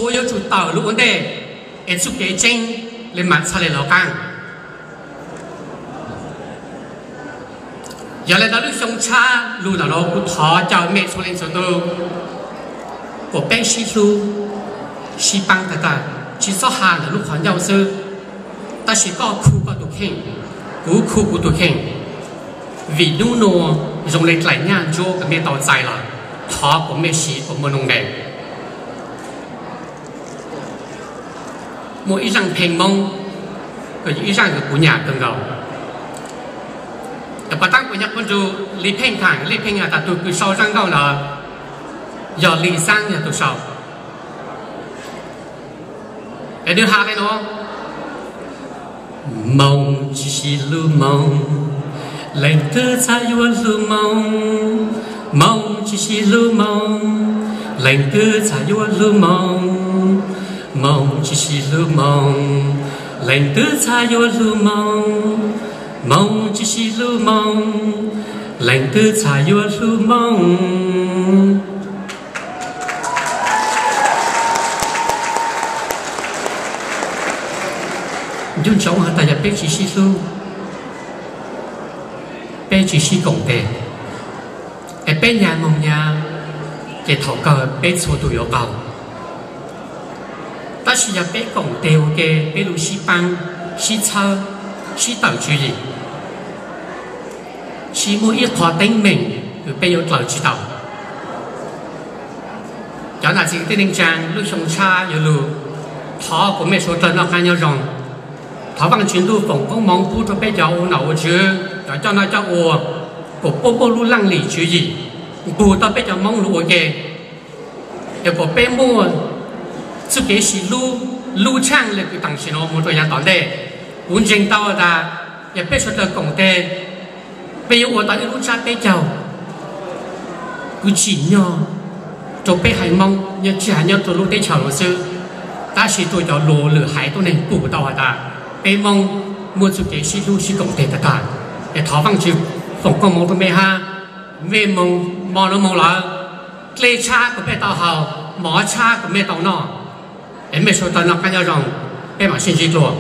Suav yuav tsum tawm lub ua ntej, es txuj kev tseeb li mam txhaj le lov qaab. Yog le ntawd lub xyoo tshab lug ntawm no kuv thov caw mej txhua leej txhua tug kom peb sib hlub, sib paab tag tag, tsi xob has ntawm lub qhov ncauj xwb, tab sis koj khu koj tug kheej, kuv khu kuv tug kheej, vim nub nua zoo le dlaim nyaj ntsuab kws mej tau txais los, thov kom mej siv kom muaj nub nqes. Muaj ib zaaj pheej Moob, kws yog ib zaaj kws kuv nyam kawg nkaus. Tom pas taab kuv nyuam qhuav nrug Li Pheej thaam, Li Pheej has tas tug kws sau zaaj nkauj ntawd yog Li Xaab yog tug sau. Es nwg has le nuav: Moog tsi sib hlub moog, leej twg txhaj yuav hlub moog? Moog tsi sib hlub moog, leej twg txhaj yuav hlub moog? Moog tsi sib hlub moog, leej twg txhaj yuav hlub moog? Moog tsi sib hlub moog, leej twg txhaj yuav hlub moog? Ncu ntsoov has tas yog peb tsi sib hlub, peb tsi sib koom tes, es peb nyag moog nyag, ces thaum kawg peb txhua tug yuav qaug. Tab sis yog peb koom tes ua ke, peb lug sib paab, sib txhawb, sib tawm tswv yim, tsi muaj ib qho teeb meem kws peb yuav dlaws tsi tau. Cov nam txiv tij neej tsaa, lub xyoo tshab yuav lug, thov kom mej suav dlawg noj qaab nyob zoo. Thov Vaajtswv ntuj foom koob moov pub rua peb cov ua nom ua tswv, cov coj noj coj ua, kom puab muaj lub laaj lim tswv yim npug tau peb cov Moob lug ua ke, es kom peb muaj txuj kev sib hlub, lub tshaaj le kws taam sim nuav moog rua yav tom ntej. Kuv ntseeg tau tas yog peb suav dlawg koom tes, peb yuav ua tau ib lub tsab peb caug kws tsim nyog rua peb haiv Moob, nyob tsi has nyob rua lub teb chaws nuav xwb, tab sis rua cov luas lwm haiv tuab neeg pum tau has tas peb Moob muaj txuj kev sib hlub sib koom tes tag tag. Es thov Vaajtswv foom koob moov rua mej hab, mej moog mo nuav moog lawm, dlej tshab kom mej tau haus, mov tshab kom mej tau noj, es mej suav dlawg noj qaab nyob zoo, peb maam sib ntsib dlua.